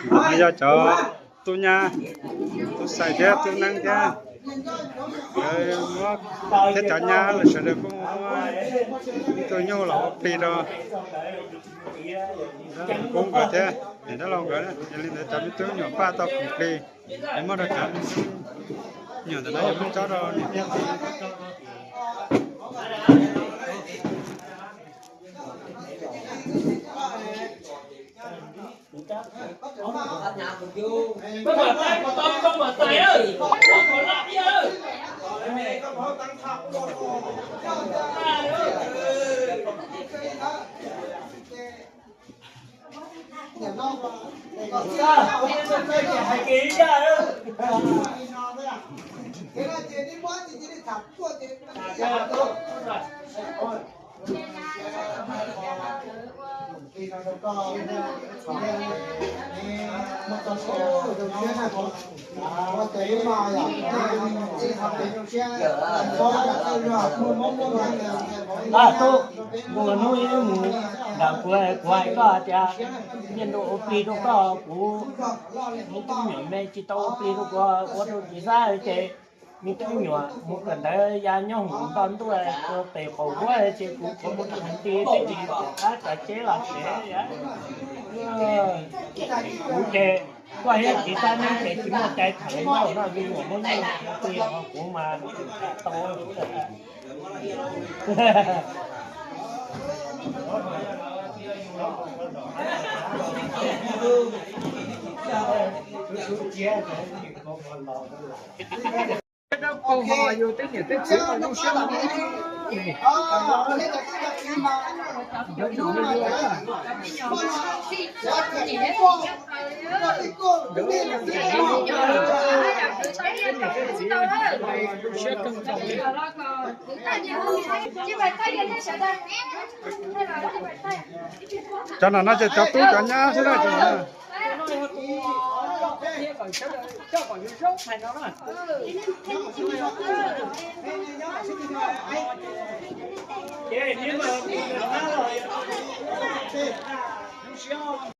Yog cov tub nyab, tub xais thiab tub neeb thiab, nkawd muab, thiab cov nyab lawv sawv daws kuj muab ib tug nyuj los ua plig rau Pub nkawd thiab niam dab laug nkawd. Yog li ntawd cov me tub nyuam paj tau khoom plig, es muab rau cov me tub nyuam ntawm no yog muab cob rau niam tij. Tub, mus hnub ib mus nram kuv, kuv hais koj tias nyiaj ntuj ua plig rau koj, kuv me tub me nyuam me tsis tau ua plig rau kuv, ua rau tsis xav ces me tub me nyuam mus kawm ntawv ya nyob hauv nto ntuj ua pem qaum huab ces kuv, kuv mus rau hauv nti twb tsis pom qab tsav tsheb los tsev. Kuv ces koj thiab txiv Xab Neeb ces tsis muaj cai tham li no, me nyuam muaj nyiaj ua plig rau kuv mas tau. Cov no no ces cov tub cov nyab xwb na.